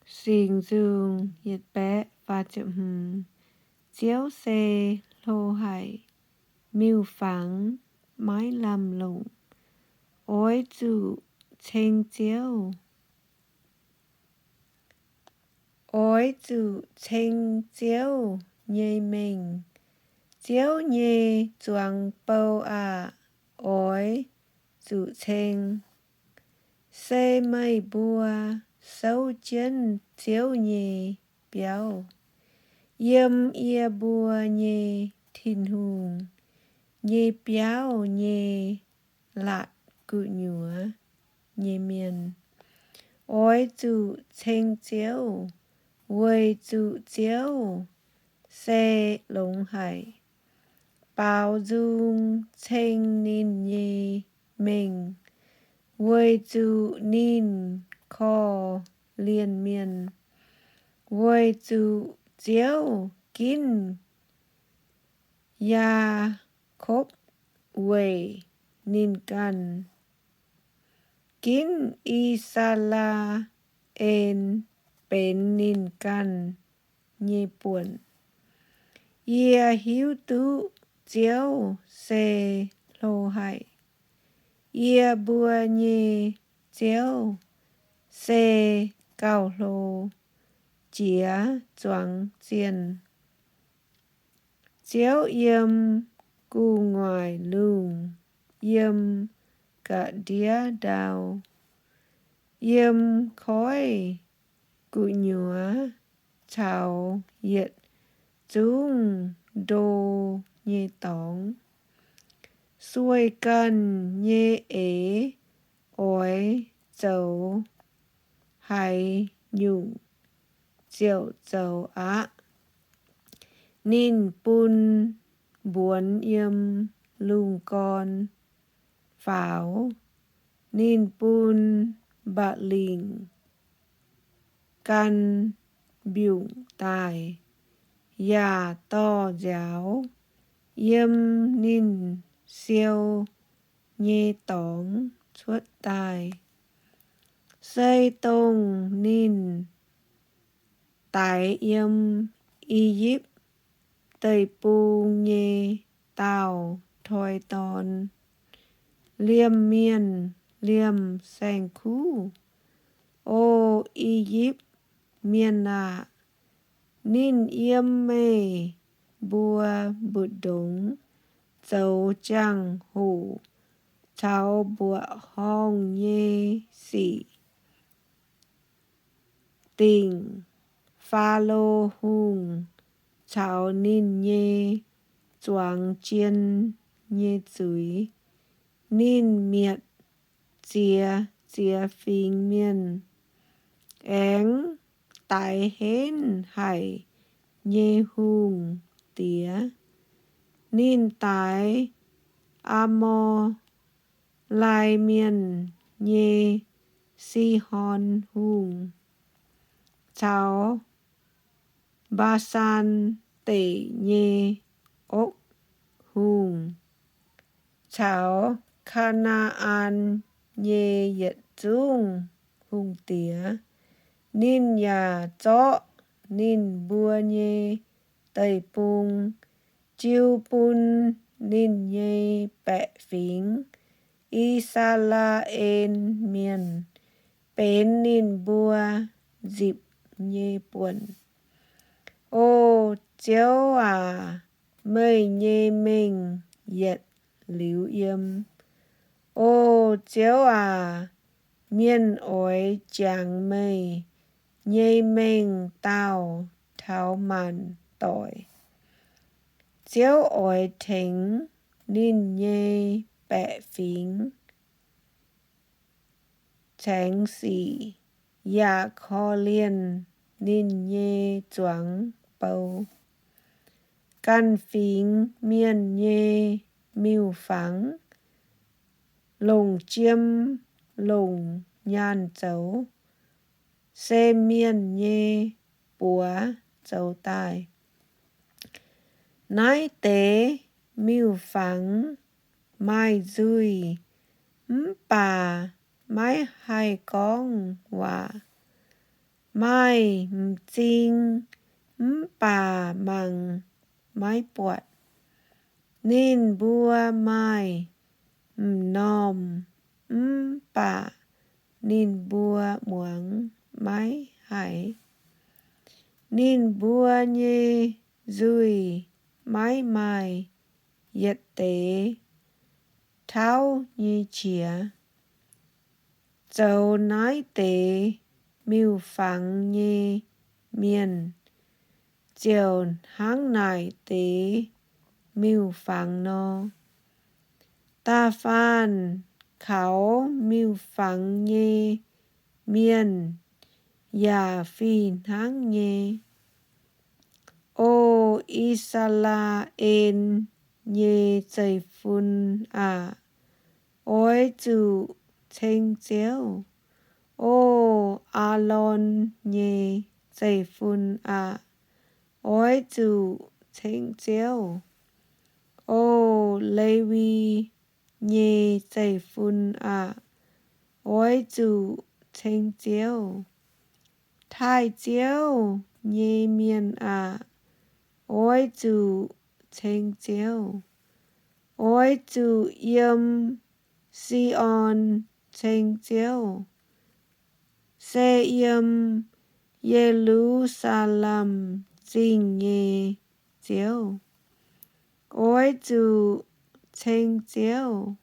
Singx Nzung yietc baeqv faah ziepc hmz. Ziouv se hlo haic, miuc-fangx maiv lamh longc. Oix zuqc ceng Ziouv, oix zuqc ceng Ziouv nyei mengh. Ziouv nyei zuangx bou aah! Oix zuqc ceng. Se meih mbuo souv jienv Ziouv nyei biauv, yiem yie mbuo nyei Tin-Hungh nyei biauv nyei laatc gu'nyuoz nyei mienh. Oix zuqc ceng Ziouv, weic zuqc Ziouv se longx haic. Baaux nzung ceng ninh nyei mengh, weic zuqc ninh korv-lienh mienh. Weic zuqc Ziouv ginv Yaakopv weic ninh ganh, ginv I^saa^laa^en benx ninh ganh nyei buonc. Yie hiuv duqv Ziouv se hlo haic. Yie mbuo nyei Ziouv se gauh hlo, jiex zuangx zienh. Ziouv yiem gu'nguaaic lungh, yiem ga'ndiev ndau, yiem koiv gu'nyuoz caux yietc zungv ndo nyei dorngx. Sueih ganh nyei eix oix zoux haaix nyungc ziouc zoux aqv. Ninh bun mbuonx yiem lungh gorn faaux. Ninh bun mba'lingc gan mbiungc daaih yaac dorh nziaaux yiem ninh siou nyei dorngx cuotv daaih. Se dongh ninh daix yiem I^yipv Deic-Bung nyei daauh toi dorn, liemh mienh liemh saeng-kuv. O I^yipv Mienh aah! Ninh yiem meih mbuo mbu'ndongx zoux jangx-hoc caux mbuoqc horngh nyei sic, dingc Faalo Hungh caux ninh nyei zuangx jien nyei zuiz. Ninh mietc ziex ziex fingx mienh, aengx daix henv haic nyei hungh diex. Ninh daix Amor- lai Mienh nyei Sihon Hungh caux Mbaa^san Deic nyei Okv Hungh caux Kaa^naa^an nyei yietc zungv hungh diex. Ninh yaac zorqv ninh mbuo nyei deic-bung jiu bun ninh nyei baeqc fingx, I^saa^laa^en Mienh, benx ninh mbuo nzipc nyei buonc. O Ziouv aac, meih nyei mengh yietc liuz yiem. O Ziouv aac, mienh oix jangx meih nyei mengh daauh taux maanc doic. Ziouv oix tengx ninh nyei baeqc fingx caengx sic, yaac korv-lienh ninh nyei zuangx bou. Ganh fingx mienh nyei miuc-fangx longc jiem longc nyaanh zoux, se mienh nyei buoz zoux daaih. Naaiv deix miuc-fangx maaih nzuih mv baac maiv haih gorngv waac. Maaih m'zing mv baac mangc maiv buatc. Ninh mbuo maaih m'normh mv baac ninh mbuo muangx maiv haiz. Ninh mbuo nyei nzuih maiv maaih yietc deix tauv nyei qiex. Zoux naaiv deix miuc-fangx nyei mienh ziouc hnangv naaic deix miuc-fangx nor. Da'faanh kaux miuc-fangx nyei mienh yaac fih hnangv nyei. O I^saa^laa^en nyei zeiv-fun aah! Oix zuqc ceng Ziouv. O Aalon nyei zeiv-fun aah! Oix zuqc ceng Ziouv. O Lewi nyei zeiv-fun aah! Oix zuqc ceng Ziouv. Taaih Ziouv nyei mienh aah! Oix zuqc ceng Ziouv. Oix zuqc yiem Si^on ceng Ziouv, se yiem Ye^lu^saa^lem Zingh nyei Ziouv. Oix zuqc ceng Ziouv.